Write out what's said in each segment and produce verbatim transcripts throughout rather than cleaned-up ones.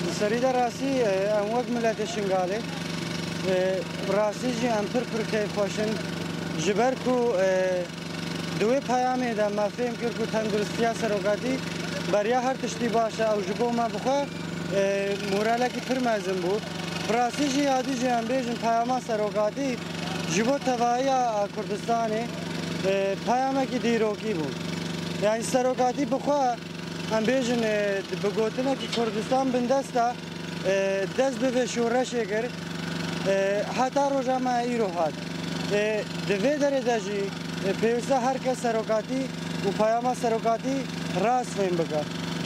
Di serî de rastî, e, em wek miletê Şingalê, e, rastî jî em pir pir keyfxweş in. Ji ber ku, e, di wê peyamê de me fêm kir ku tenduristiya serokatî beriya her tiştî baş e, ew ji bo me bi xwe, e, moralekî pir mezin bû. Bi rastî jî yadî jî em bêjin peyama serokatî ji bo tevahiya Kurdistanê, e, peyamekî dîrokî bû. Yani serokatî bi xwe em bêjin, e, bi gotinekî Kurdistan bindest e, e, dest bi vê şoreşê kir, e, heta roja me îro hat. E, di vê derê de jî, e, pêwîste her kes serokatî û peyama serokatî rast fêm bike.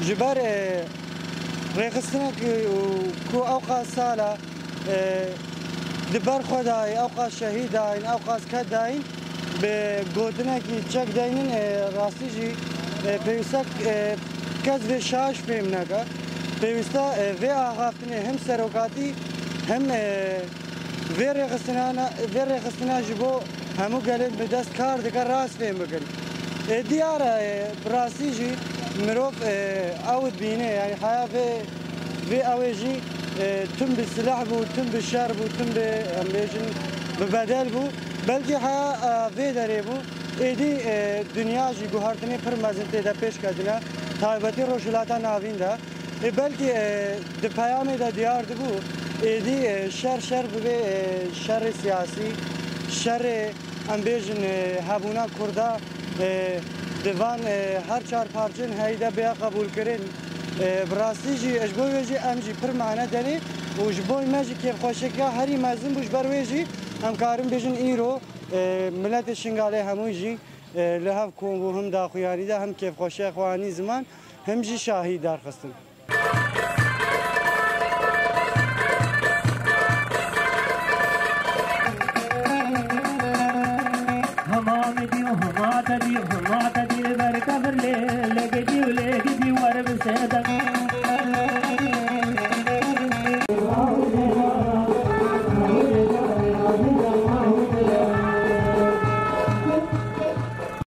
Ji ber, e, rêxistinek, e, û ku ewqas sala, e, di ber xwe dayî, ewqas şehîd dayîn, ewqas kes dayîn, bi gotinekî çek deynin, e, rastî jî, e, pêwîste, e, kes vê şaş fêm neke. Pêwîste, e, vê axaftinê hem serokatî hem, e, vê rêxistina, vê rêxistina ji bo hemû gelên bi dest kar dike rast fêm bikin. E, diyar e, bi rastî jî mirov, e, ew dibîne, yani heya vê, vê ew ê jî, e, tim bi silah bû, tim bi şer bû, tim bi, em bêjin, bi bedel bû. Belkî heya, e, vê derê bû. Êdî, e, dinya jî guhertinê pir mezin tê de pêş ketine, taybetî Rojhilata Navîn de. E, belkî, e, di peyamê de diyar dibû, êdî, e, şer şer bibe, e, şerê siyasî, şerê, em bêjin, e, hebûna Kurda, e, di van, e, her çar parçên heyî de bêya qebûlkirin. E, bi rastî jî, ji bo wê jî em jî pir mane denê û ji bo me jî kêfxweşikiya herî mezin bû, ji ber wê jî em karin bêjin îro, e, miletê Şingalê hemû jî, e, li hev kom bû, him daxuyanî de, him kêfxweşiya xwe anî ziman, him jî şahî derxistin.